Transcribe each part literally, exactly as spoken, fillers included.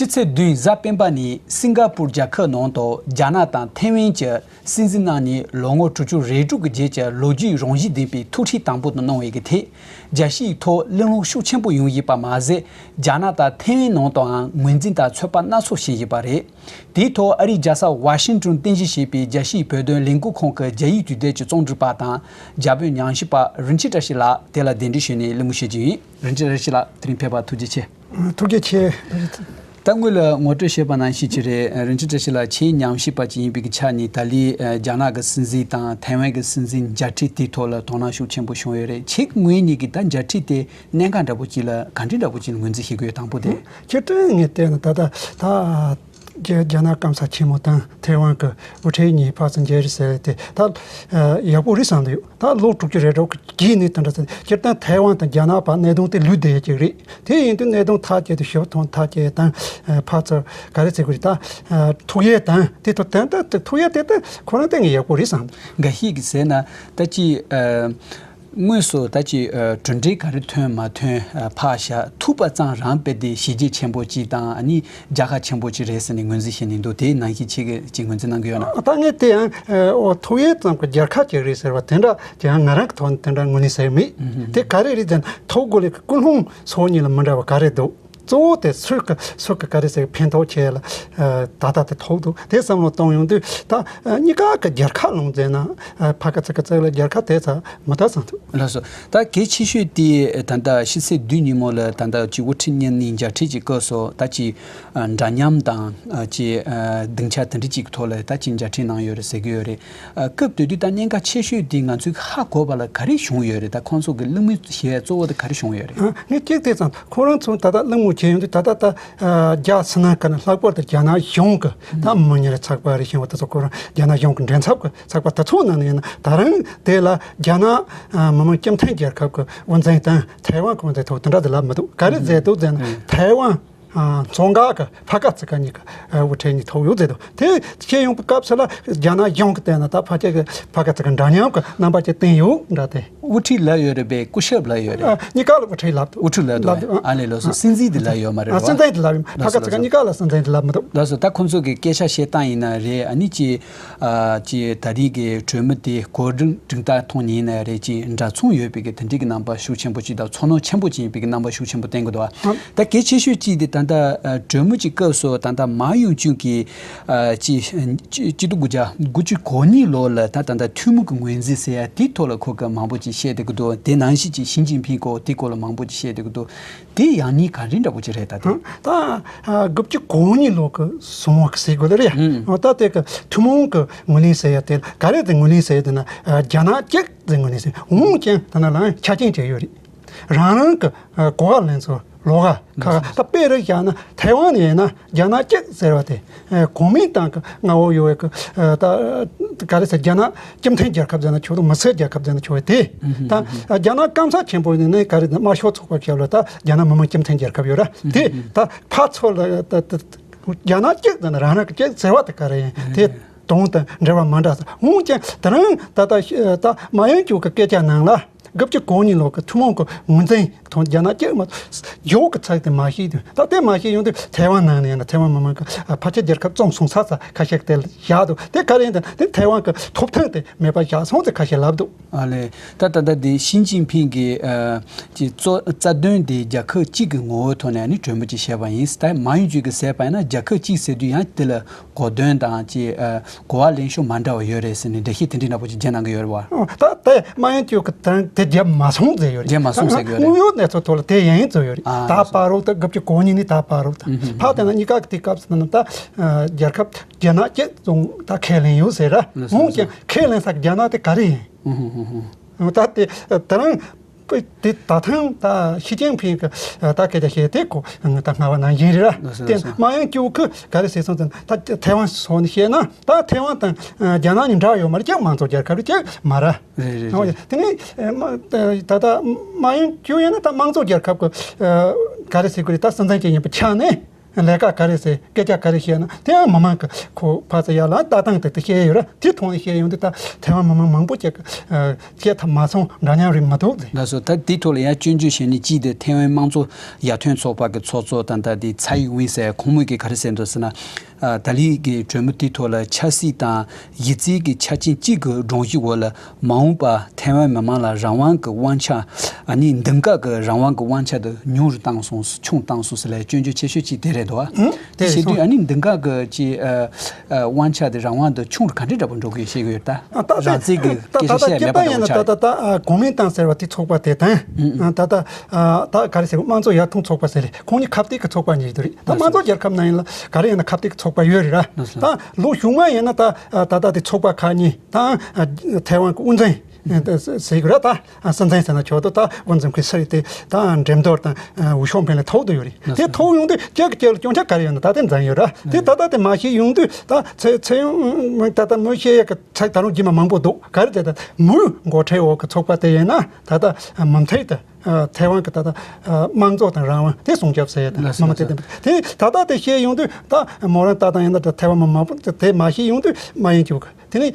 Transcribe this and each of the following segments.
ཕྱི་ཚེས་བདུན་གཟའ་སྤེན་པ་ཉིན་སིང་ག་པུར་རྒྱལ་ཁབ་ནང་དུ་རྒྱ་ནག་དང་ཐའེ་ཝན་གྱི་སྲིད་འཛིན་རྣམ་གཉིས་ལོ་ངོ་དྲུག་ཅུ་རེ་དྲུག་གི་རྗེས་ཀྱི་ལོ་རྒྱུས་རང་བཞིན་ལྡན་པའི་ཐུག་འཕྲད་དང་པོ་དེ་གནང་བའི་གི་ཐད། རྒྱལ་སྤྱིའི་ཐོག་གླེང་སློང་ཤུགས་ཆེན་པོ་ཡོང་བཞིན་པ་མ་ཟད། རྒྱ་ནག་དང་ཐའེ་ཝན་ནང་དུའང་ངོས་འཛིན་དང་ཚོད་དཔག་སྣ་ཚོགས་བྱེད་བཞིན་པ་རེད། དེའི་ཐོག་ཨ་རིའི་རྒྱལ་ས་ཝ་ཤིང་ཏོན་རྟེན་གཞི་བྱས་པའི་རྒྱལ་སྤྱིའི་བོད་དོན་ལས་འགུལ་ཁང་གི་རྒྱ་ཡིག་དུས་དེབ་ཀྱི་རྩོམ་སྒྲིག་པ་དང་། རྒྱ་བོད་ཉམས་ཞིབ་པ་རིན་ཆེན་བཀྲ་ཤིས་ལགས་དེ་ལ་གདན་འདྲེན་ཞུས་ནས་གླེང་མོལ་བྱེད་ཀྱི་ཡིན། རིན་ཆེན་བཀྲ་ཤིས་ལགས་དེ་རིང་ཕེབས་པར་ཐུགས་རྗེ་ཆེ། ཐུགས་རྗེ་ཆེ། ད་སྔོན་ལ་ངོ་སྤྲོད་བྱས་པ་ནང་བཞིན་ཅིག་རེད། རིན་ཆེན་བཀྲ་ཤིས་ལགས་ཁྱེད་ཉམས་ཞིབ་པ་ཅིག་ཡིན་པའི་ཆ་ནས་ད་ལོའི་རྒྱ་ནག་གི་སྲིད་འཛིན་དང་ཐའེ་ཝན་གྱི་སྲིད་འཛིན་མཇལ་འཕྲད་དེའི་ཐོག་ལ་དོ་སྣང་ཤུགས་ཆེན་པོ་བྱུང་ཡོད་རེད། ཁྱེད་ངོས་ནས་ཀྱི་ད་མཇལ་འཕྲད་དེ་གནད་འགག་འདྲ་པོ་ཅིག་ལ་ག་འདྲ་འདྲ་པོ་ཅིག་ལ་ངོས་འཛིན་བྱེད་དགོས་དང་པོ་དེ། ཁྱེད་ཀྱིས་ངས་བལྟས་ན་ད་ལྟ་ད་རྒྱ་རྒྱ་ནག་སྐམ་ས་ཆེན་མོ་དང་ཐའེ་ཝན་གྱི་དབུ་ཁྲིད་གཉིས་ཕར་ཚུར་མཇལ་རེས་ཟེར་དེ་ད་ཡག་པོ་རེད་བསམ་གྱི་ཡོད། ད་ལོ་དྲུག་ཅུ་རེ་དྲུག་གི་རྗེས་ནས་དེ་འདྲ་ཟེར། སྤྱིར་བཏང་ཐའེ་ཝན་དང་རྒྱ་ནག་བར་གནད་དོན་དེ་ལུས་བསྡད་ཡོད་ཀྱི་རེད། དེ་ཡིན་དུས་གནད་དོན་ཐག་བཅད་དེ་ཞུ་ཐོན་ཐག་བཅད་དང་ཕར་ཚུར་ག་རེ་ཟེར་དགོས་རེད། ད་ཐུག་ཡས་དང་དེ་ཐོག་དེ་འདྲ་ཐུག་ཡས་དེ་ད་ཁོ་རང་ལྟ་ངས་ཡག་པོ་རེད་བསམ། འགའ་ཤས་ཀྱིས་ཟེར་ན་ད་ཅི། དངོས་སུ་ད་ཅི། གྲུབ་འབྲས་ག་རེ་ཐོན་མ་ཐོན་ཕར་བཞག་ཐུག་པ་ཙམ་རང་དཔེ་དེ་གཞི་རྒྱ་ཆེན་པོ་ཅིག་དང་ཨ་ནི་རྒྱལ་ཁ་ཆེན་པོ་ཅིག་རེད་ཟེར་ནས་ངོས་འཛིན་བྱེད་ནས་འདུག་དེའི་ནང་བཞིན་ཁྱེད་ཀྱིས་ཅིག་ངོས་འཛིན་གནང་གི་ཡོད་ན། ད་ངས་དེ་ཡང་ཨོ་ཐུག་ཡས་ཙམ་གྱི་རྒྱལ་ཁ་ཅིག་རེད་ཟེར་བ་དེ་འདྲ་ཅང་ང་རང་གི་ཐོག་ནས་དེ་འདྲ་ངོས་ལེན་བྱས་མེད། དེ་ག་རེ་རེད་ཟེར་ན་ཐུག་དགོས་ལས་ཀྱི་ཀུན་སློང་སོ་གཉིས་ལ་མི་འདྲ་བ་ག་རེ་འདུག་གཙོ་བོ་དེ་སུ་གི་སུ་གི་ག་རེ་ཟེར་ཕན་ཐོགས་ཆེ་ལ་ད་ལྟ་དེ་ཐོག་འདུག་དེ་བསམ་བློ་གཏོང་ཡོང་དུས་ད་གཉིས་ཀ་གི་རྒྱལ་ཁ་ལོངས་མཛད་ན་ཕ་གི་ཚིག་གི་ཚིག་ལ་རྒྱལ་ཁ་དེ་ཚ་མི་ད་བསམ་ཐུབ། ལགས་སོ། ད་གལ་ཆེ་ཤོས་དེ་ད་ལྟ་ཕྱི་ཚེས་བདུན་ཉིན་མོ་ལ་ད་ལྟ་ཅི་དབུ་ཁྲིད་གཉིས་གཉིས་མཇལ་འཕྲད་ཀྱི་སྐབས་སུ་ད་ཅི་འདྲ་མཉམ་དང་ཅི་སྡིངས་ཆ་དེ་འདྲ་ཅིག་ཐོག་ལ་ད་ཅི་མཇལ་འཕྲད་གནང་ཡོད་རེད་ཟེར་གི་ཡོད་རེད། སྐབས་དེ་དུས་ད་གནད་འགག་ཆེ་ཤོས་དེ་ང་ཚོས་ཧ་གོ་བ་ལ་ག་རེ་བྱུང་ཡོད་རེད། ད་ཁོང་ཚོ་གི་གླེང་མོལ་བྱེད་ཡ་གཙོ་བོ་དེ་ག་རེ་བྱུང་ཡོད་རེད། ངས་གཅིག་དེ་ཙམ་ཁོ་རང་ཚོ་ད་ལྟ་གླེང་མོལ་བྱས་ཡོང་དུས་ད་ལྟ་ད་རྒྱ་ཕྱི་ནང་ཀ་ནས་ལྷག་པར་དུ་རྒྱ་ནག་གཞུང་གི་ད་མི་ཉེར་ཚགས་པ་རེ་ཞིང་བ་དེ་ཚོ་ཁོ་རང་རྒྱ་ནག་གཞུང་གི་མགྲིན་ཚབ་ཀྱི་ཚགས་པ་དེ་ཚོ་ནང་ནས་ཡིན་ན་ད་རང་དེ་ལ་རྒྱ་ནག་མི་དམངས་སྤྱི་མཐུན་རྒྱལ་ཁབ་ཀྱི་དབུ་འཛིན་དང་ཐའེ་ཝན་གི་དབུ་འཛིན་ཐོག་དེ་འདྲ་དེ་ལབ་མི་འདུག་ག་རེ་མཛད་འདུག་ཟེར་ན་ཐའེ་ཝན་ཨ་མཚོ་འགག་གི་ཕ་ག་ཚི་ག་གཉིས་ཀྱི་ཨ་དབུ་ཁྲིད་གཉིས་ཐོག་ཡོད་ཟེར་འདུག་དེ་བཤད་ཡོང་པའི་སྐབས་སུ་ལ་རྒྱ་ནག་གཞུང་གི་སྟེང་ན་ད་ཕ་གི་ཕ་ག་ཚི་ག་འདྲ་མཉམ་གྱི་རྣམ་པ་ཅིག་བསྟན་ཡོད་འདྲ་དེ། དབུ་ཁྲིད་ལབ་ཡོད་རེད་པས། སྐུ་ཞབས་ལབ་ཡོད་རེད། ཨ་གཉིས་ཀ་ལ་དབུ་ཁྲིད་ལབ་འདུག་དབུ་ཁྲིད་ལབ་འདུག་ལབ་འདུག་ཨ་ལས་ལགས་སོ། སྲིད་འཛིན་དེ་ལབ་ཡོད་མ་རེད། ཨ་སྲིད་འཛིན་དེ་ལབ་ཡོད། ཕ་ག་ཚི་ག་གཉིས་ཀ་ལ་སྲིད་འཛིན་དེ་ལབ་མི་འདུག་ལགས་སོ། ད་ཁོང་ཚོ་གི་སྐད་ཆ་བཤད་སྟངས་ཡིན་ན་རེད། ཨ་ནི་ཅི་ཨ་ཅི་ད་རེས་ཀྱི་གྲོས་མོལ་དེ་གོ་སྒྲིག་སྒྲིག་སྟངས་ཐོག་ནས་ཡིན་ན་རེད། ཅི་འདྲ་མཚུངས་ཡོད་པའི་གི་དེ་འདྲའི་གི་རྣམ་པ་ཤུགས་ཆེན་པོ་ཅིག་དང་ཚོར་སྣང་ཆེན་པོ་ཅིག་ཡིན་པའི་གི་རྣམ་པ་ཤུགས་ཆེན་པོ་བསྟན་གི་འདུག་ཨ་ད་གལ་ཆེ་ཤོས་གཅིག་དེ་ད་ལྟ་ཨ་གྲོས་མོལ་གྱི་སྐབས་སུ་ད་ལྟ་མཱ་ཡུང་ཅུན་གྱིས་ཨ་ཅི་ཅི་སྐྱིད་སྡུག་དགུ་བརྒྱ་དགུ་བཅུ་གོ་གཉིས་ལོ་ལ་ད་ད་ལྟ་ཐུན་མོང་གི་ངོས་འཛིན་ཟེར་ཡ་དེའི་ཐོག་ལ་ཁོ་གི་མང་པོ་ཅིག་བཤད་བསྡད་གི་འདུག་དེ་ནང་བཞིན་ཅིག་ཞི་ཅིན་ཕིང་སྐོར་དེའི་སྐོར་ལ་མང་པོ་ཅིག་བཤད་བསྡད་གི་འདུག་དེ་ཡང་སྙིང་ག་རེ་འདྲ་པོ་ཅིག་རེད་ད་དེ། ད་ཨ་དགུ་བཅུ་གོ་གཉིས་ལོ་གི་བཟུང་བ་གི་ཟེར་དགོས་ལ་རེད་ཡ། ཨ་ད་དེ་གི་ཐུན་མོང་གི་ངོས་ལེན་ཟེར་ཡ་དེ་ག་རེ་དེ་ངོས་ལེན་ཟེར་ཡ་དེ་ན་ཨ་རྒྱ་ནག་གཅིག་དེ་ངོས་ལེན་ཟེར་འོང་ཀྱང་ད་ན་ལའང་ཆ་རྐྱེན་བཅས་ཡོད་རེད། རང་རང་གི་ཨ་གོ་བ་ལེན་ཚུལ་ལོགས་ཀ་ཁག་ད་དཔེ་རུ་བཞག་ན་ཐའེ་ཝན་ཡིན་ན་རྒྱ་ནག་གཅིག་ཟེར་བ་དེ་ཨ་གོ་མིན་ཏང་གི་མངའ་འོག་ཡོད་པའི་གི་ཨ་ད་ག་རེ་ཟེར་རྒྱ་ནག་སྤྱི་མཐུན་རྒྱལ་ཁབ་ཟེར་ན་ཆོག་དང་མི་སེར་རྒྱལ་ཁབ་ཟེར་ན་ཆོག་པའི་དེ་ད་ཨ་རྒྱ་ནག་སྐམ་ས་ཆེན་པོ་ཡིན་ནའི་ག་རེ་ཟེར་དམར་ཤོག་ཚོགས་པ་ཁྱབ་ལ་ད་རྒྱ་ནག་མི་དམངས་སྤྱི་མཐུན་རྒྱལ་ཁབ་ཡོད་ར་དེ་ད་ཕར་ཚུར་ལ་ད་ད་རྒྱ་ནག་གཅིག་ཟེར་ན་རང་རང་གི་གཅིག་ཟེར་བ་དེ་ག་རེ་ཡིན་དེ་དོན་དང་འབྲེལ་བ་མ་འདྲ་ཟེར་འོང་ཀྱང་དེ་རིང་ད་ད་ད་མཱ་ཡུང་ཅུན་གི་སྐད་ཆ་ནང་ལ། དགུ་བཅུ་གོ་གཉིས་ལོ་གི་ཐུན་མོང་གི་ངོས་འཛིན་དང་རྒྱ་ནག་གཅིག་མ་གཞུང་གི་ཚིག་དེ་མ་ཤེས་དུས་ད་དེ་མ་ཤེས་ཡོང་དུས་ཐའེ་ཝན་ནང་ནས་ཡང་ན་ཐའེ་ཝན་མི་མང་གི་ཕལ་ཆེར་རྒྱལ་ཁབ་བཙོང་སོང་ས་ས་ཁ་ཤས་དེ་བཞག་འདུག་དེ་ག་རེ་ཡིན་དེ་དེ་ཐའེ་ཝན་གི་ཐོབ་ཐང་དེ་མེད་པ་བཞག་སོང་ཟེར་ཁ་ཤས་ལབ་འདུག་ཨ་ལས། ད་ད་ལྟ་དེ་ཞི་ཅིན་ཕིང་གི་ཨ་ཀྱི་གཙོ་རྩ་དོན་དེ་རྒྱལ་ཁབ་གཅིག་གི་ངོ་བོའི་ཐོག་ནས་ནི་གྲོས་མོལ་ཅིག་བྱས་པ་ཡིན། ད་མཱ་ཡུང་ཅུན་གྱིས་ཟེར་བ་ཡིན་ན་རྒྱལ་ཁབ་གཅིག་ཟེར་དུས་ཡང་དེ་ལ་གོ་དོན་དང་ཅི་ཨ་གོ་བ་ལེན་ཕྱོགས་མ་འདྲ་བ་ཡོད་རེད་ཟེར་ནས་འགྲེལ་བཤད་དེ་འདྲའི་འདྲ་པོ་ཅིག་བརྒྱབ་གནང་གི་ཡོད་རེད་བ། ཨོ་ད་དེ་མཱ་ཡུང་ཅུན་གྱིས་དེ་དེ་བརྒྱབ་མ་སོང་ཟེར་ཡོད་རེད། བརྒྱབ་མ་སོང་ཟེར་གི་ཡོད་རེད། དངོས་ཡོད་གནས་ཚུལ་ཐོག་ལ་དེ་ཡིན་ཚོད་ཡོད་རེད། ཨ་ད་བར་རོགས་ད་དགུ་བཅུ་གོ་གཉིས་ནས་ད་བར་རོགས་ད་ཕ་དེ་ན་གཉིས་ཀ་གི་དེ་སྐབས་སུ་ན་ད་རྒྱལ་ཁབ་རྒྱ་ནག་གཅིག་བཙོང་ད་ཁས་ལེན་ཡོད་ཟེར་ར་འོང་ཀྱང་ཁས་ལེན་ས་རྒྱ་ནག་དེ་ག་རེ་ཡིན། ད་དེ་དེ་རིང་དེ་ད་ཐེངས་ད་ཞི་ཅིན་ཕིང་གི་ད་སྐད་ཆ་བཤད་དེ་གོ་ད་སྔ་བ་ནང་བཞིན་རེད་ར། དེ་མཱ་ཡུང་ཅུན་གྱིས་ག་རེ་ཟེར་སོང་ཟེར་ན་ད་ཐའེ་ཝན་སོགས་ནས་བཤད་ན་ད་ཐའེ་ཝན་དང་རྒྱ་ནག་གཉིས་འདྲ་ཡོད་མ་རེད། ཅིག་མང་གཙོ་རྒྱལ་ཁབ་རེད་ཅིག་མ་རེད། རེད་རེད་རེད། དེ་ནས་ད་ད་མཱ་ཡུང་ཅུན་ཡིན་ན་ད་དམངས་གཙོ་རྒྱལ་ཁབ་ཀྱི་ག་རེ་ཟེར་དགོས་རེད། ད་སྲིད་འཛིན་ཅིག་ཡིན་པའི་ཆ་ནས། ལས་ཀ་ག་རེ་ཟེར། སྐད་ཆ་ག་རེ་བཤད་ན་དེའང་མི་མང་གི་ཁོ་ཕར་ཚུར་ཡར་ལ་ལྟ་སྟངས་དེ་དེ་བཤད་ཡོད་ར། དེ་ཐོག་ནས་བཤད་ཡོང་དུས་ད་ཐའེ་ཝན་མི་མང་མང་པོ་ཅིག་གི་བཤད་ཐབས་མ་སོང་འདྲ་མཉམ་རེད་མི་འདུག་ཟེར། ལགས་སོ། ད་དེ་ཐོག་ལ་ཡང་སྐྱོན་བརྗོད་བྱས་ནས་གཅིག་དེ་ཐའེ་ཝན་དམངས་གཙོ་ཡར་ཐོན་ཚོགས་པ་གི་ཚོགས་གཙོ་དང་ད་དེ་ཚའེ་ཝེན་ཟེར་ཁོང་མོས་ཀྱིས་ག་རེ་ཟེར་འདུག་ཟེར་ན། ཨ། ད་ལི་གི་གྲོས་མོལ་དེ་ཐོག་ལ་ཆབ་སྲིད་དང་ཡིག་རྩིས་ཀྱི་ཆ་རྐྱེན་གཅིག་གི་སྒྲོམ་གཞི་འོག་ལ་མ་འོངས་པ་ཐའེ་ཝན་མི་མང་ལ་རང་དབང་གི་དབང་ཆ། ཨ་ནི་མདུན་ཁག་གི་རང་དབང་གི་དབང་ཆ་དེ་ཉུང་རུ་བཏང་སོང་། ཆུང་བཏང་སོང་ཟེར་ལ་སྐྱོན་བརྗོད་ཆེ་ཤོས་གཅིག་དེ་རེད་དོ། ཨ། ཨང་། དེ་དེ་བྱེད་དུས་ཨ་ནི་མདུན་ཁག་གི་ཅི་ཨ་ཨ་དབང་ཆ་དེ་རང་དབང་དེ་ཆུང་རུ་ག་འདྲས་འདྲ་པོ་འགྲོ་དགོས་ཤེས་ཀྱི་ཡོད་ད། ཨ། ད་རང་བཙན་གྱི་ད་སྐད་ཆ་ད་ད་བཤད་སྐྱེ་མེད་པ་འདྲ་པོ་ཆགས་ད་ད་ད་ཨ་གོ་མིན་ཏང་ཟེར་བ་དེ་ཚོགས་པ་དེ་དང་། ཨང་། ཨ། ད་ད་ཨ་ད་ག་རེ་ཟེར། དམངས་གཙོ་ཡར་ཐོན་ཚོགས་པ་ཟེར་ལེ། ཁོང་གཉིས་ཁ་གཏད་ཀྱི་ཚོགས་པ་གཉིས་རེད་དོ། རེད། ད་དམངས་གཙོ་རྒྱལ་ཁབ་ནང་ཡིན་ལ་ག་རེ་ཡིན་ན་ཁ་གཏད་ཀྱི་ཚོགས་པ་ཡོད་རེད་ར། ད་ལོ་གཞུག་མ་ཡིན་ན་ད་ཨ་ད་ད་དེ་ཚོགས་པ་ཁག་གཉིས་དང་། ཨ། ཐའེ་ཝན་གྱི་དབུ་འཛིན་ཟེར་གི་ར། ད་ཨ་སྲིད་འཛིན་ཟེར་ན་ཆོག་འདུག་ད་དབུ་འཛིན་གྱི་སྲིད་དེ་ད་འགྲན་བསྡུར་དང་འོས་ཤོག་འཕེན་ལས་ཐོག་ཏུ་ཡོད་རེད། དེ་ཐོག་ཡོང་དུས་ཁྱེད་ཀྱི་ཁྱེད་ལ་སྐྱོན་ཆ་ག་རེ་ཡོད་ན་ད་དེ་འཛིན་ཡོད་ར། དེ་ད་ད་དེ་མ་ཤེས་ཡོང་དུས་ད་ཚེ་ཚེ་ཡོང་ད་ད་མོས་ཤེས་ཡ་གི་ཚིག་ད་རུང་རྗེས་མ་མང་པོ་འདུག་ག་རེ་དེ་ད་མུའུ་འགོ་ཁྲིད་འོག་གི་ཚོགས་པ་དེ་ཡིན་ན་ད་ད་མུ་མཐུད་དུ་ཐའེ་ཝན་གྱི་ད་ལྟ་དམངས་གཙོ་དང་རང་དབང་དེ་སྲུང་སྐྱོབ་ཟེར་ཡ་དང་། ལགས་སོ། མི་མང་དེ་དེ་དེ་ད་ལྟ་དེ་བཤད་ཡོང་དུས་ད་མོ་རང་ལྟ་སྟངས་ཡིན་ན་ད་ཐའེ་ཝན་མི་མང་པོ་དེ་མ་ཤེས་ཡོང་དུས་མ་ཡིན་གྱི་དེ་ནི་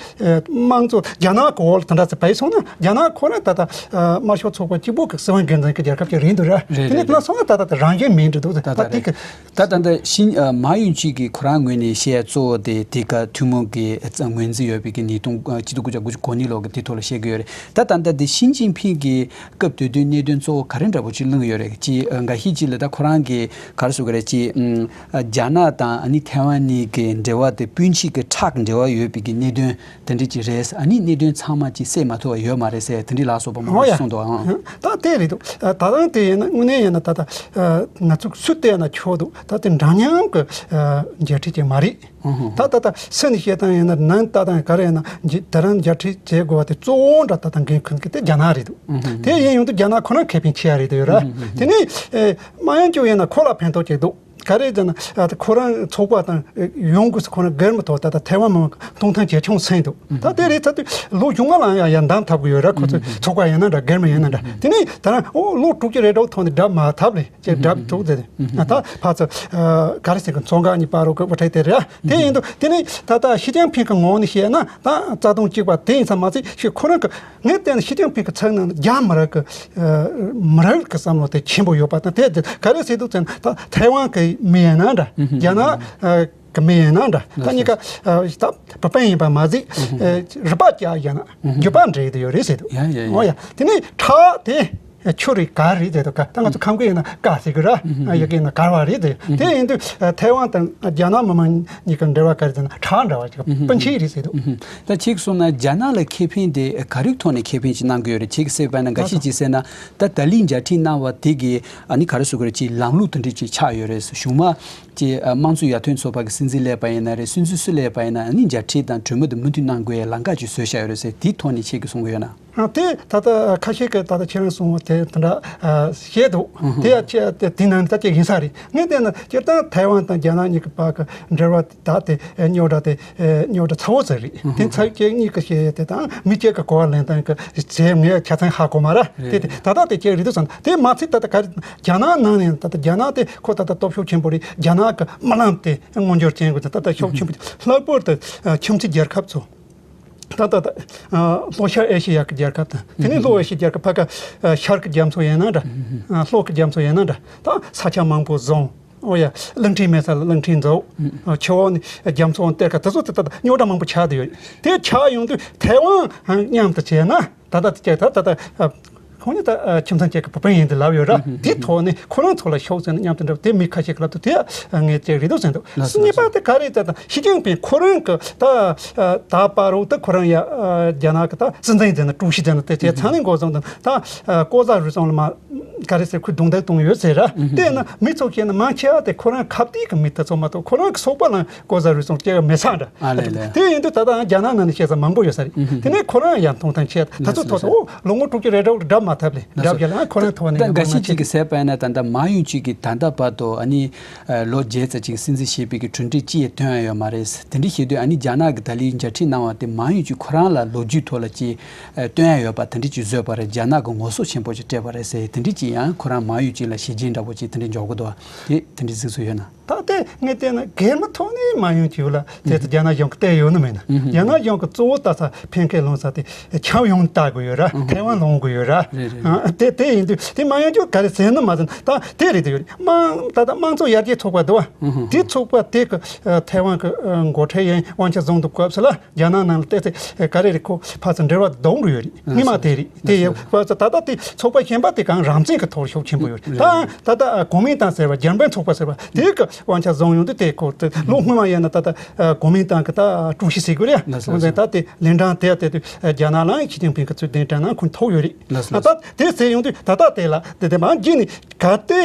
དམངས་གཙོ་རྒྱ་ནག་གི་འོག་ལ་དེ་འདྲ་ཚོ་བས་སོང་ན་རྒྱ་ནག་ཁོ་རང་ད་ལྟ་དམར་ཤོག་ཚོགས་པ་གཅིག་པོ་གི་སྲིད་དབང་སྒེར་འཛིན་གྱི་རྒྱལ་ཁབ་ཅིག་རེད་འདུག་ར། རེད། དེ་ནི་རེད། དེ་ན་སོང་ན་ད་ལྟ་དེ་རང་བཞིན་མིན་འགྲོ་འདུག་ད་ད་ད་དེ་རེད། གི་ད་ད་ལྟ་ཤིན་ཨ་མ་ཡུན་ཅི་གིས་ཁོ་རང་ངོས་ནས་བཤད་གཙོ་བོ་དེ་དེ་ག་ཐུན་མོང་གི་ཨ་ངོས་འཛིན་ཡོད་པའི་གི་ཉིས་སྟོང་ཨ་གཅིག་སྟོང་དགུ་བརྒྱ་དགུ་བཅུ་གོ་གཉིས་ལོ་གི་དེ་ཐོག་ལ་བཤད་ཀྱི་ཡོད་རེད། ད་ད་ལྟ་དེ་ཞི་ཅིན་ཕིང་གི་སྐབས་དེ་དུས་གནད་དོན་གཙོ་བོ་ག་རེ་འདྲ་པོ་ཅིག་གླེང་གི་ཡོད་རེད། ཅིག་ཨ་འགའ་ཤས་ཅིག་ལ་ད་ཁོ་རང་གིས་ག་རེ་ཟེར་གི་རེད། ཅིག་ཨ་རྒྱ་ནག་དང་ཨ་ནི་ཐའེ་ཝན་གཉིས་ཀྱི་འབྲེལ་བ་དེ་སྤུན་མཆེད་ཀྱི་ཁྲག་གི་འབྲེལ་བ་ཡོད་པའི་གི་གནད་དོན་དེ་འདྲ་ཅིག་རེད། ཨ་ནི་གནད་དོན་ཚང་མ་ཅིག་སེལ་མ་ཐུབ་པ་ཡོད་མ་རེད་ཟེར་དེ་འདྲ་ལ་སོགས་པ་མང་པོ་ཨོ་ཡ། ཞིག་གསུངས་འདུག་ཨང་། ད་དེ་རེད་འདུག་ད་ལྟ་དེ་ཡིན་ན་དངོས་གནས་ཡིན་ན་ད་ལྟ་ང་ཚོ་སུས་བལྟས་ན་ཆོག་འདུག་ད་དེ་འདྲ་མཉམ་གྱི་འཇལ་ཁྲིད་ཅིག་མ་རེད། ད་ད་ད་སུ་ནས་བཤད་སྟངས་ཡིན་ན་ནང་ལྟ་སྟངས་ག་རེ་ཡིན་ན་ད་རང་འཇལ་ཁྲིད་བྱེད་དགོས་པ་དེ་གཙོ་བོ་འདྲ་ད་ལྟ་འགན་འཁུར་མཁན་དེ་རྒྱ་ནག་རེད་འདུག་དེ་ཡིན་ཡོང་དུས་རྒྱ་ནག་ཁོ་རང་ཁེ་ཕན་ཆེ་ཡ་རེད་འདུག་ཡོད་ར། དེ་ནས་མ་ཡང་སྐྱོ་ཡིན་ན་ཁོ་ལ་ཕན་ཐོགས་ཅིག་འདུག་ག་རེ་ཟེར་ན་ཁོ་རང་ཚོགས་པ་དང་ཡོང་དགོས་སུ་ཁོ་རང་སྒེར་མི་ཐོག་ད་ལྟ་ཐའེ་ཝན་མི་མང་གཏོང་ཐང་ཇེ་ཆུང་སེང་འདུག་ད་དེ་རེད་ཚར་དུས་ལོ་གཞུང་ལ་ཡང་ཡང་འདང་ཐབས་ཀྱི་ཡོད་ར། ཁོ་ཚོ་ཚོགས་པ་ཡིན་ན་འདྲ་སྒེར་མི་ཡིན་ན་འདྲ། དེ་ནས་ད་རང་ཨོ་ལོ་དྲུག་ཅུ་རེ་གྲངས་ཐོག་ནས་འདྲ་མ་ཐབས་ལས་ཅེས་འདྲ་འདུག་ཟེར་ཏེ་ད་ཕར་ཚུར་ག་རེ་ཟེར་གི་མཚོ་འགག་གཉིས་བར་རོ་གི་དབུ་ཁྲིད་དེ་རེད། དེ་ཡིན་དུས་དེ་ནས་ད་ལྟ་ཞི་ཅིན་ཕིང་གི་ངོས་ནས་བཤད་ན་ད་རྩ་དོན་གཅིག་པ་དེ་ཡིན་ས་མ་ཚད་ཞེས་ཁོ་རང་གི་ངས་བལྟས་ན་ཞི་ཅིན་ཕིང་གི་ཚབ་ནང་རྒྱ་མི་རིགས་ཀྱི་མི་རིགས་ཀྱི་བསམ་བློ་དེ་ཆེན་པོ་ཡོད་པ་དང་། དེ་ག་རེ་ཟེར་འདུག་ཟེར་ན་ད་ཐའེ་ཝན་གྱི་མི་ཡིན་ན་འདྲ། རྒྱ་ནག་གི་མི་ཡིན་ན་འདྲ། ད་གཉིས་ཀ་ད་བོད་པ་ཡིན་པ་མ་ཟད་རུས་པ་གཅིག་ཡིན་ན་རྒྱུད་པ་འདྲེས་ཡོད་རེད་ཟེར་འདུག་ཡ་ཡ་ཡ། འོ་ཡ། དེ་ནས་ཁྲག་དེ་ཆུ་རེད་གར་རེད་ཟེར་འདུག་ག་ད་ང་ཚོ་ཁམས་སྐད་ཡིན་ན་ཀ་ཟེར་གི་ར། ཡ་གི་ཡིན་ན་གར་བ་རེད་ཟེར། དེ་ཡིན་དུས་ཐའེ་ཝན་དང་རྒྱ་ནག་མི་མང་གཉིས་ཀྱི་འབྲེལ་བ་ག་རེ་ཟེར་ན་ཁྲག་འདྲ་བ་ཅིག་སྤུན་མཆེད་རེད་ཟེར་འདུག་ད་ཁྱེད་གསུངས་ན་རྒྱ་ནག་ལ་ཁེ་ཕན་དེ་ག་རེའི་ཐོག་ནས་ཁེ་ཕན་ཅིག་གནང་གི་ཡོད་རེད། ཁྱེད་ཀྱིས་གསུངས་པ་ན་འགའ་ཤས་ཅིག་ཟེར་ན་ད་ད་ལིང་མཇལ་འཕྲད་གནང་བ་དེ་གི་ཨ་ནི་ག་རེ་ཟེར་དགོས་རེད། ཅིག་ལམ་ལུགས་དེ་འདྲ་ཅིག་ཆགས་ཡོད་རེད། གཞུག་མ་ཅིག་དམངས་གཙོ་ཡར་ཐོན་ཚོགས་པ་གི་སྲིད་འཛིན་སླེབས་པ་ཡིན་ན་རེད། སྲིད་འཛིན་སུ་སླེབས་པ་ཡིན་ན་ཨ་ནི་མཇལ་འཕྲད་དང་གྲོས་མོལ་དེ་མུ་མཐུད་གནང་དགོས་ཡ་ལམ་ཁ་ཅིག་བཟོས་བཞག་ཡོད་རེད་ཟེར། དེའི་ཐོག་ནས་ཁྱེད་ཀྱིས་གསུང་གི་ཡོད་ན། ཨ། དེ་ད་ལྟ་ཁ་ཤས་ཀྱིས་ད་ལྟ་ཁྱེད་རང་གསུངས་པ་དེ་དེ་འདྲ་ཨ་བཤད་འདུག་དེ་ཡང་ཁྱེད་དེ་དེ་ནང་ད་ཁྱེད་ཡིན་ས་རེད། ངས་བལྟས་ན་སྤྱིར་བཏང་ཐའེ་ཝན་དང་རྒྱ་ནག་གཉིས་ཀྱི་བར་གྱི་འབྲེལ་བ་ད་དེ་རྙོག་དྲ་དེ་རྙོག་དྲ་ཚ་བོ་ཟིག་རེད། དེ་ཚ་ཁྱེད་གཉིས་ཀྱིས་བཤད་ཡ་དེ་དང་མི་གཅིག་གི་གོ་བ་ལེན་སྟངས་ཀྱི་རྗེས་ངས་ཆ་ཚང་ཧ་གོ་མ་ར། དེ་དེ་ད་ལྟ་དེ་ཁྱེད་རེད་འདུག་བསམ། དེ་མ་ཚད་ད་ལྟ་ག་རེ་རྒྱ་ནག་ནང་ནས་ད་ལྟ་རྒྱ་ནག་དེ་ཁོ་ད་ལྟ་སྟོབས་ཤུགས་ཆེན་པོ་རེད། རྒྱ་ནག་གི་རྨི་ལམ་དེ་མངོན་འགྱུར་ཅན་གྱི་ད་ལྟ་ཤུགས་ཆེན་པོ་ལྷག་པར་དུ་ཁྱིམ་མཚེས་རྒྱལ་ཁབ་ཚོ། ད་ལྟ་ད་ལྷོ་ཤར་ཨེ་ཤེ་ཡ་གི་རྒྱལ་ཁབ་དང་དེ་ནས་ལྷོ་ཨེ་ཤེ་ཡ་རྒྱལ་ཁབ་ཕ་ག་ཤར་གི་རྒྱ་མཚོ་ཡིན་ན་འདྲ། ལྷོ་གི་རྒྱ་མཚོ་ཡིན་ན་འདྲ། ད་ས་ཆ་མང་པོ་བཟུང་། ཨོ་ཡ། གླིང་ཕྲན་མེད་ས་ལ་གླིང་ཕྲན་རྫོགས། ཆུ་བོ་ནི་རྒྱ་མཚོ་གཏེར་ཁ་དེ་ཚོ་དེ་ད་རྙོག་དྲ་མང་པོ་ཆགས་བསྡད་ཡོད། དེ་ཆགས་ཡོང་དུས་ཐའེ་ཝན་མཉམ་དུ་བྱས་ན་ད་ལྟ་དེ་ད་ད་ད། ཁོང་གཉིས་ད་ཁྱིམ་ཚང་གཅིག་གི་བུ་སྤུན་ཡིན་དུ་ལབ་ཡོད་ར། དེ་ཐོག་ནས་ཁོ་རང་ཚོ་ལ་ཤོག་ཟེར་ན་མཉམ་དུ་འགྲོ་དེ་མི་ཁ་ཤས་ཀྱི་ལབ་དུས་དེ་ངས་ཅིག་རེད་འདུག་ཟེར་འདུག་གཉིས་པ་དེ་ག་རེ་ཟེར་ན་ཞི་ཅིན་ཕིང་ཁོ་རང་གི་ད་ད་བར་དུ་ཁོ་རང་ཡ་རྒྱ་ནག་གི་ད་སྲིད་འཛིན་ཟེར་ན་ཀྲུའུ་ཞི་ཟེར་ན་དེ་དེ་ཚང་ནས་འགོ་བཟུང་དང་ད་ལྐོག་ཟ་རུལ་སུངས་ལ་མ་ག་རེ་ཟེར་ཁོས་རྡུང་རྡེག་གཏོང་ཡོད་ཟེར་ར། དེ་ན་མི་ཚོ་བཤད་ན་མང་ཆེ་བ་དེ་ཁོ་རང་ཁ་གཏད་ཀྱི་མི་དེ་ཚོ་མ་གཏོགས་ཁོ་རང་གི་ཚོགས་པ་ལ་ལྐོག་ཟ་རུལ་སུངས་སྐྱེ་བ་མེད་ས་འདྲ། ཨ་ལེ་ལེ། དེ་ཡིན་དུས་ད་ལྟ་རྒྱ་ནག་ནང་ནས་བཤད་ས་མང་པོ་ཡོད་ས་རེད། དེ་ནས་ཁོ་རང་ཡང་མཐོང་ཐང་ཆེ་ད་ཚོད་ཐོག་ཏུ་ཨོ་ལོ་ངོ་དྲུག་ཅུ་རེ་གྲངས་འདྲ་མ་ ཐབས་ལས་འདྲ་བརྒྱབ་ལ་ཁོ་རང་ཐོག་ནས་ད་འགའ་ངོ་མ་ཞིག་ཅིག་གིས་ཟེར་བ་ཡིན་ན། ད་ལྟ་མང་ཡུལ་གཅིག་གིས་ད་ལྟ་བར་དུ་ཨ་ནི་ལོ་བརྒྱད་ཙམ་ཅིག་སྲིད་འཛིན་བྱས་པའི་གི་གྲུབ་འབྲས་ཅི་ཡང་བཏོན་ཡ་ཡོད་མ་རེད། དེ་འདྲ་བྱེད་དུས་ཨ་ནི་རྒྱ་ནག་གི་ད་ལན་མཇལ་འཕྲད་གནང་བ་དེ་མང་ཡུལ་གཅིག་ཁོ་རང་ལ་ལོ་རྒྱུས་ཐོག་ལ་ཅིག་བཏོན་ཡ་ཡོད་པ་དེ་འདྲ་ཅིག་བཟོས་པ་རེད། རྒྱ་ནག་གི་ངོ་སོ་ཆེན་པོ་ཅིག་སྤྲད་པ་རེད་ཟེར། དེ་འདྲ་ཅིག་ཡང་ཁོ་རང་མང་ཡུལ་གཅིག་ལ་བྱས་རྗེས་འདྲ་པོ་ཅིག་དེ་འདྲ་འཇོག་གི་འདུག་དེ་དེ་འདྲ་གཟིགས་ཚུལ་ཡོད་ན། ད་ལྟའི་ངས་བལྟས་ན་སྒེར་མི་ཐོག་ནས་མང་ཡུལ་གྱི་ཡོད་ལ་དེ་ཚོ་རྒྱ་ནག་གཞུང་གི་བལྟས་ཡོད་ནི་མེད་ན། རྒྱ་ནག་གཞུང་གི་གཙོ་བོ་ལྟ་ས་ཕན་ཁེ་ལོན་ས་དེ་ཁྱབ་ཡོང་ལྟ་དགོས་ཡོད་ར། ཐའེ་ཝན་ལོན་དགོས་ཡོད་ར། དེ་དེ་ཡིན་དུས་དེ་མང་ཡུལ་གྱི་ག་རེ་ཟེར་ནི་མ་ཟེར་ན། ད་དེ་རེད། དེ་ཡོད་རེད། དམངས་ད་ལྟ་དམངས་གཙོ་ཡར་རྒྱས་ཚོགས་པ་འདུག་བ། དེ་ཚོགས་པ་དེ་གི་ཐའེ་ཝན་གི་འགོ་ཁྲིད་ཡིན་དབང་ཆ་བཟུང་འདུག་སྐབས་སུ་ལ་རྒྱ་ནག་ནང་ལ་བལྟས་ཚེ་ག་རེ་རེད། ཁོ་ཕར་ཚུར་འབྲེལ་བ་སྡོམ་རུ་ཡོད་རེད། སྔོན་མ་དེ་རེད། དེ་ཡོད་པ་ཚོ་ད་ལྟ་དེ་ཚོགས་པ་གཞན་པ་དེ་གང་རང་བཙན་གྱི་ཐོག་ཤུགས་ཆེན་པོ་ཡོད་རེད། ད་ད་ལྟ་གོ་མིན་ཏང་ཟེར་བ་འཇར་པན་ཚོགས་པ་ཟེར་བ་དེ་གི་དབང་ཆ་བཟུང་ཡོང་དུས་དེ་ཁོ་དེ་ལོ་སྔོན་མ་ཡིན་ན་ད་ལྟ་གོ་མིན་ཏང་གི་ད་ཀྲུའུ་ཞི་ཟེར་དགོས་རེད། ད་དེ་ལན་ཀྲང་དེ་དེ་དུས་རྒྱ་ནག་ལའང་ཞི་ཅིན་ཕིང་གི་ཚུལ་གདན་དྲངས་ན་ཁོ་ཐོབ་ཡོད་རེད། ད་དེ་ཟེར་ཡོང་དུས་ད་ལྟ་དེ་ལ་དེ་དེ་མ་འགྱིས་ནས་ག་དེ་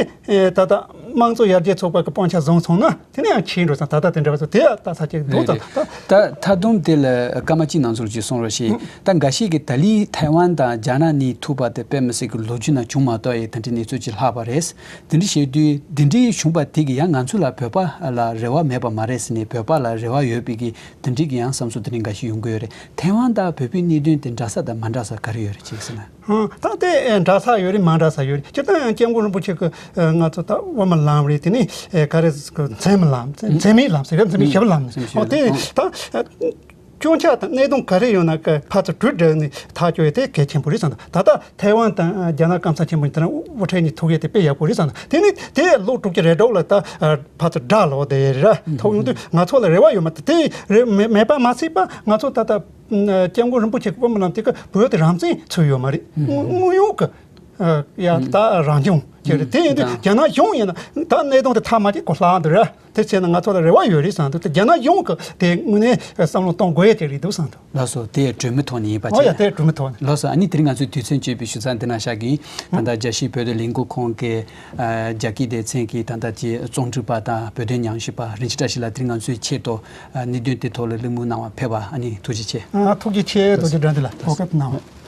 ད་ལྟ་དམངས་གཙོ་ཡར་རྒྱས་ཚོགས་པ་གི་དབང་ཆ་བཟུང་སོང་ན། དེ་ནས་ཡང་ཕྱིན་འགྲོ་ཙང་ད་ལྟ་དེ་འདྲ་བ་ཚོ་དེ་ཡང་ལྟ་ས་ཅིག་འདུག་ཙང་། ད་ད་མཐའ་སྡོམ་དེ་ལ་སྐར་མ་གཅིག་ནང་ཚུར་ཅིག་གསུང་རོགས་ཞེས། ད་འགའ་ཞིག་གིས་ད་ལི་ཐའེ་ཝན་དང་རྒྱ་ནག་གཉིས་ཐུག་པ་དེ་དཔེ་མི་སྲིད་ཀྱི་ལོ་རྒྱུས་ནང་བྱུང་མ་གཏོགས་ཡི་དེ་འདྲའི་གནས་ཚུལ་ཅིག་ལྷག་པ་རེད། དེ་འདྲ་བྱེད་དུས་དེ་འདྲའི་བྱུང་པ་དེ་གིས་ཡང་ང་ཚོ་ལ་བོད་པ་ལ་རེ་བ་མེད་པ་མ་རེད་ཟེར་ནས། བོད་པ་ལ་རེ་བ་ཡོད་པའི་གི་དེ་འདྲའི་གི་ཡང་བསམ་ཚུལ་དེ་འདྲའི་འགའ་ཞིག་ཡོང་གི་ཡོད་རེད། ཐའེ་ཝན་དང་བོད་པའི་གནད་དོན་དེ་འདྲ་ས་དང་མ་འདྲ་ས་ག་རེ་ཡོད་རེད་ཅེས་ཟེར་ན། ཧང་། ད་དེ་ཨེ་འདྲ་ས་ཡོད་རེད། མ་འདྲ་ས་ཡོད་རེད། སྤྱིར་བཏང་ཡང་སྐྱབས་མགོན་རིན་པོ་ཆེ་གི་ཨེ་ང་ཚོ་ད་དབུ་མའི་ལམ་རེད། དེ་ནས་ཨེ་ག་རེ་ཟེར་གི་འཛིན་མའི་ལམ་འཛིན་མའི་ལམ་ཟེར་གི་འཛིན་མའི་ཞབས་ལམ། འཛིན་མའི་ཞབས་ལམ། ཨོ་དེ་ད་ཨེ་སྐྱོན་ཆ་དང་གནད་དོན་ག་རེ་ཡོད་ན་གི་ཕར་ཚུར་གྲོས་བསྒྲིགས་ནས་ཐག་གཅོད་ཡས་དེ་གལ་ཆེན་པོ་རེད་བསམ་འདུག་ད་ལྟ་ཐའེ་ཝན་དང་རྒྱ་ནག་སྐམ་ས་ཆེན་པོ་དེ་རང་དབུ་ཁྲིད་གཉིས་ཐུག་ཡས་དེ་དཔེ་ཡག་པོ་རེད་བསམ་འདུག་དེ་ནས་དེ་ལོ་དྲུག་ཅུ་རེ་དྲུག་ལ་ད་ཨ་ཕར་ཚུར་དགྲ་ལོག་བསྡད་ཡས་རེད་ར། ཐུག་ཡོང་དུས་ང་ཚོ་ལ་རེ་བ་ཡོད་མ་རེད། དེ་རེད་མེད་མེད་པ་མ་ཟད་པ་ང་ཚོ་ད་ལྟ་སྐྱབས་མགོན་རིན་པོ་ཆེ་གི་དབུ་མའི་ལམ་དེ་ག་བོད་དེ་རང་བཙན་ཚུགས་ཡོད་མ་རེད། དངོས་དངོས་ཡོད་གི་ཡ་ད་རང་སྐྱོང་ཅིག་རེད། དེ་ཡིན་དུས་རྒྱ་ནག་གཞུང་ཡིན་ན་ད་གནད་དོན་དེ་ཐག་མ་ཆོད་གོ་ལྷག་འདུག་ར། དེ་བྱས་ན་ང་ཚོ་ལ་རེ་བ་ཡོད་རེད་བསམ་འདུག་དེ་རྒྱ་ནག་གཞུང་གི་དེ་དངོས་གནས་བསམ་བློ་གཏོང་དགོས་ཡ་ཅིག་རེད་འདུག་བསམ་འདུག་ལགས་སོ། དེ་གྲོས་མོལ་ཐོག་ནས་ཡིན་པ་ཨོ་ཡ་བྱས། དེ་གྲོས་མོལ་ཐོག་ནས། ལགས་སོ། ཨ་ནི་དེ་རིང་ང་ཚོའི་དུས་ཚོད་སྤྱོད་པའི་ཞུ་ཚགས་འདི་ན་བཞག་གི་ཡིན། ད་ལྟ་རྒྱལ་སྤྱིའི་བོད་དོན་ལས་འགུལ་ཁང་གི་ཨ་རྒྱ་སྐད་སྡེ་ཚན་གྱི་ད་ལྟ་གྱི་རྩོམ་སྒྲིག་པ་དང་བོད་དོན་ཉམས་ཞིབ་པ་རིན་ཆེན་བཀྲ་ཤིས་ལགས་དེ་རིང་ང་ཚོའི་ཆེད་དུ་ཨ་གནད་དོན་དེ་ཐོག་ལ་གླེང་མོལ་གནང་བར་ཕེབས་པ་ཨ་ནི་ཐུགས་རྗེ་ཆེ། ཨ་ཐུགས་རྗེ་ཆེ། རྡོ་རྗེ་དགྲ་འདུལ་ལགས་གོ་སྐབས་གནང་བ།